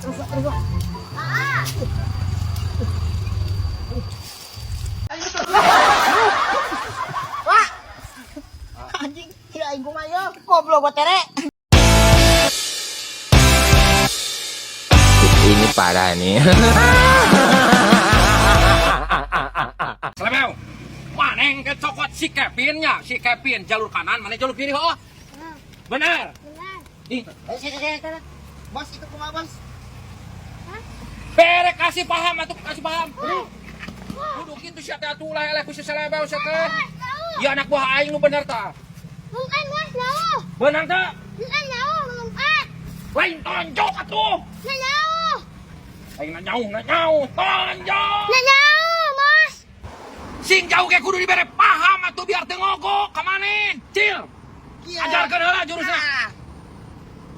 Terus, Wak, terus, Wak. Ah. Wak. Anjing, ya aing kumaha ieu? Goblok gua tere. Ini parah nih. Selebew. Mana yang kecokot si Kevin nya? Si Kevin jalur kanan, mana jalur kiri, oh. Benar. Benar. Ih, Eh, sih, sih, sih. Bos, itu kumaha, Bos? bere kasih paham atuh, kasih paham. Kudu kitu sia teh atuh lah eleh ku si Selebew sia teh. Ya anak buah aing nu bener tah. Bukan bos, jauh. Beunang teh? Bukan jauh, lompat. Lain tonjok atuh. Nggak jauh. Aing na nyauh, na nyauh, tonjok. Nggak jauh, bos. Sing jauh ge kudu dibere paham atuh biar teu ngogok ka maneh. Cil. Ajarkeun heula jurusna.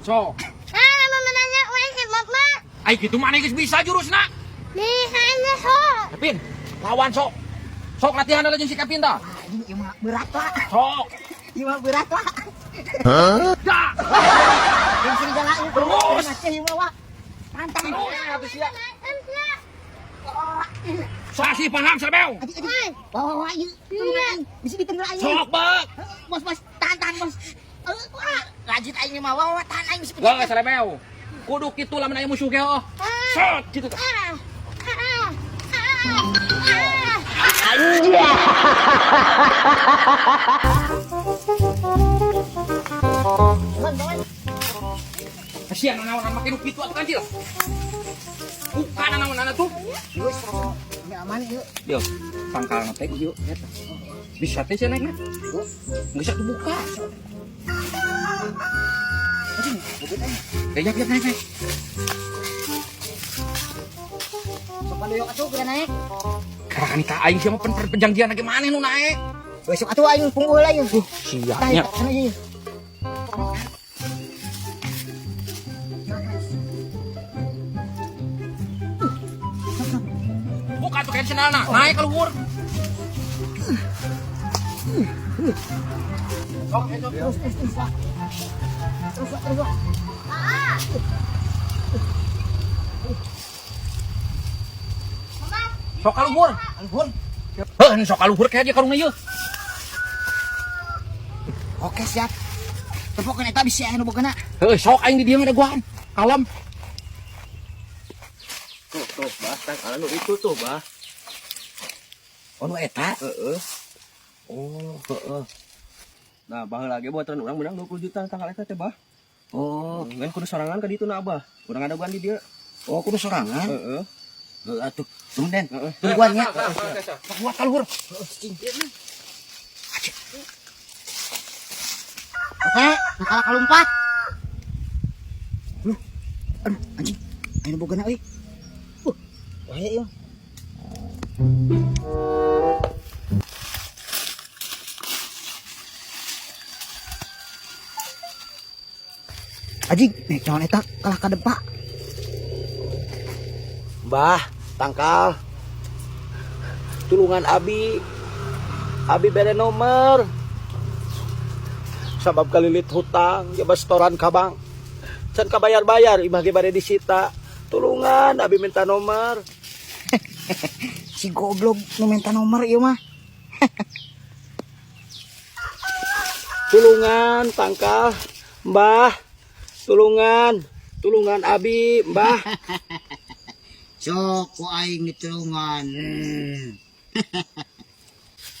Sok. Ah, mau menanya, weh, si bapak. Ai kitu maneh geus bisa jurusna. Bisa ini, sok. Kevin, lawan sok. Sok latihan heula jeung si Kevin tah. Anjing, ieu mah berat, Wak. Sok. Ieu mah berat, Wak. Dah. Yang serigala ieu. Terus. Ieu mah, Wak. Pantang. Terus atuh sia. Makan, ya. Sok kasih paham Selebew. Anjing, anjing. Wah, wah, wah, ieu. Tulungan aing. Bisa ditenggel aing. Sok bek. Bos, bos, tahan, tahan, bos. Eh, wah, lanjut aing mah. Wah, wah, tahan aing bisa Wah, Selebew. Kudu kitu lamun aya musuh ge oh. Sok kitu tah. Ah, ah, ah, ah. Bangun, bangun. Kasihan naon make nu kitu atuh kancil. Bukan naon tuh. Geus, ini aman ieu. Yo, pangkalna teh ieu eta. Bisa teh sia naikna. Geus atuh buka. Anjing, bobot aing. Eh, yap, yap, naik, naik. Sok pandoyok atuh kuda naik. Karena ka aing sia mah perjanjian lagi maneh nu naik. Besok atuh aing punggu heula ieu. Sia Tah, nya. sana ieu. Buka tuh kayak sendalna, naik ke luhur. Sok, sok. Terus, terus, terus, Wak. Terus, Wak, terus, Wak. Ah. Sok ka luhur. Luhur. Heuh, sok ka luhur kayak dia karungna ieu. Oke, siap. Tepokeun eta bisi aya nu bogana. Heuh, sok aing di dieu ngadaguan. Kalem. Tuh, tuh, bah, tangkalan nu itu tuh, bah. Oh, nu eta. Heeh. Oh, heeh. Nah, baheula ge buatan urang menang 20 juta tangkal eta teh, bah. Oh, Ngan kudu sorangan ka ditu na, Abah. Urang adaguan di dieu. oh kudu sorangan. Heeh. Heuh atuh. Tunggu Den. Heeh. Tungguan nya. Sok buat ka luhur. Oke, nakala kalumpat. Loh, aduh, anjing. Aya nu bogana euy. Bahaya ieu. Anjing, nih naon eta kalah ka depak. Mbah, tangkal. Tulungan abi. Abi bere nomor. Sabab kalilit hutang, jaba setoran ka bank. Can kabayar-bayar, imah ge bade disita. Tulungan, abi minta nomor. Si goblok nu minta nomor ieu mah. Tulungan, tangkal. Mbah, tulungan. Tulungan abi, mbah. Sok ku aing ditulungan.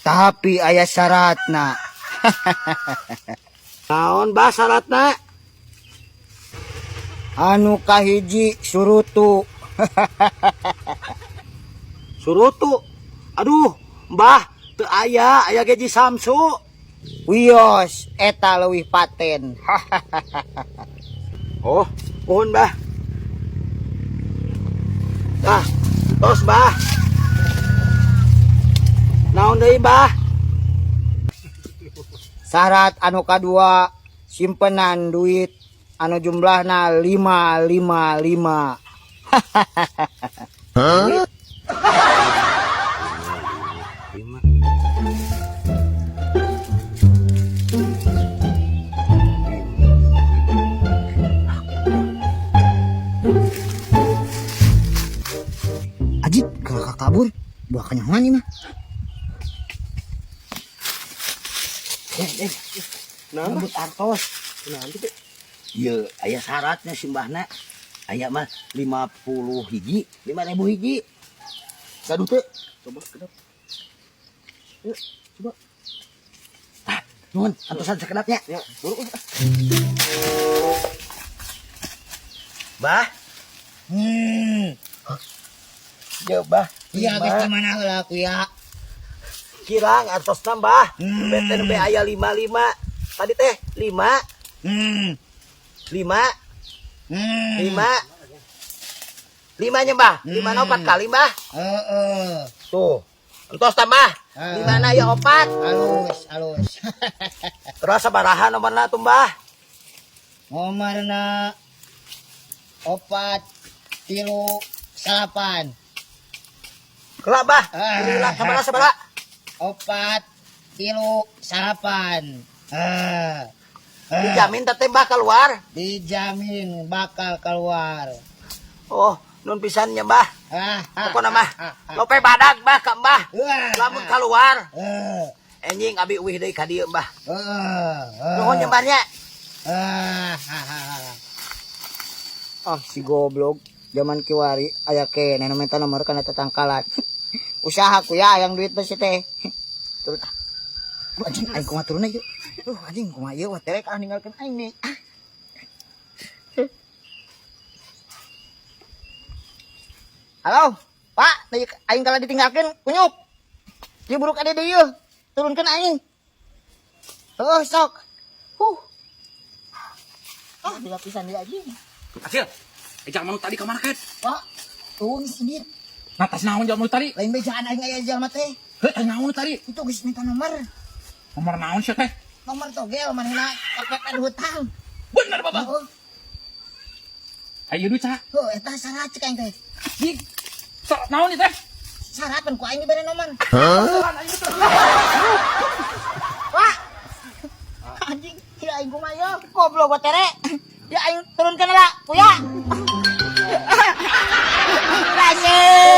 Tapi aya syaratna. Naon bah syaratna? Anu kahiji surutu. Surutu. Aduh, mbah, teu aya, aya ge ji Samsu. Wios eta leuwih paten. Oh, mohon bah. Tah, tos bah. Naon deui bah? Syarat anu kadua simpenan duit anu jumlahna 555. Lima. Kabur. Buah kanyahoan ieu mah. Eh, Nah, ngebut artos. nah gitu. Iya, aya syaratnya simbahna. Aya mah 50 hiji, 5.000 hiji. Gaduh teu? Coba kedap. Yuk, coba. Ah, nuhun, antosan sakedapnya. Ya, buru ah. Bah. Hmm. Jauh, Bah. Iya, Lima. geus di mana heula kuya? Kirang artos nambah. Hmm. Bete nembe aya 55. Tadi teh 5, 5, 5. 5 nya, Bah. 5 na 4 kali, Bah. Heeh. Tuh. Entos tambah. Ah. 5 na ya 4. Halus, halus. Terus sabaraha nomorna tuh, Bah? Nomorna 4 3 9. Kelak, Bah. Ah. Lila sabaraha sabaraha? 4 3 9. Ah. Ah. Dijamin teh Bah keluar. Dijamin bakal keluar. Oh, nun pisan nya, Bah. Ah, ah, Pokokna mah ah, ah. lope badag Bah ka Mbah. Wah, Lamun ah. keluar, Eh, enjing abi uih deui ka dieu, Mbah. eh, eh. Nuhun nya, Mbah nya. Ah, ah, ah, ah. Ah, si goblok. Zaman kiwari aya keneh nu minta nomor kana tetangkalan. Usaha ku ya yang duit besi teh. Turun ah. Duh, anjing aing kumaha turun ieu. Duh, anjing kumaha ieu wah terek ah ninggalkeun aing nih. Ah. Halo, Pak, aing kalah ditinggalkeun kunyuk. Ieu buruk ada deui ieu. Turunkeun aing. Heuh, sok. Huh. Ah, dilapisan dia anjing. Acil, jalma nu tadi ka mana ket? Pak, tuh sini. Nah, tas naon jalma nu tadi? Lain bejaan aing aya jalma teh. Heuh, tas naon nu tadi? Itu geus minta nomor. Nomor naon sih teh? Nomor togel manehna KPP hutang. Bener, Bapak. Heeh. Ayo duit saha? Heuh, eta syarat cek aing teh. Jig. Syarat naon ieu teh? Syarat pan ku aing dibere nomor. Pak. Anjing, ya aing kumaha ieu? Goblok gua tere. Ya aing turunkeun lah, kuya. Rasik.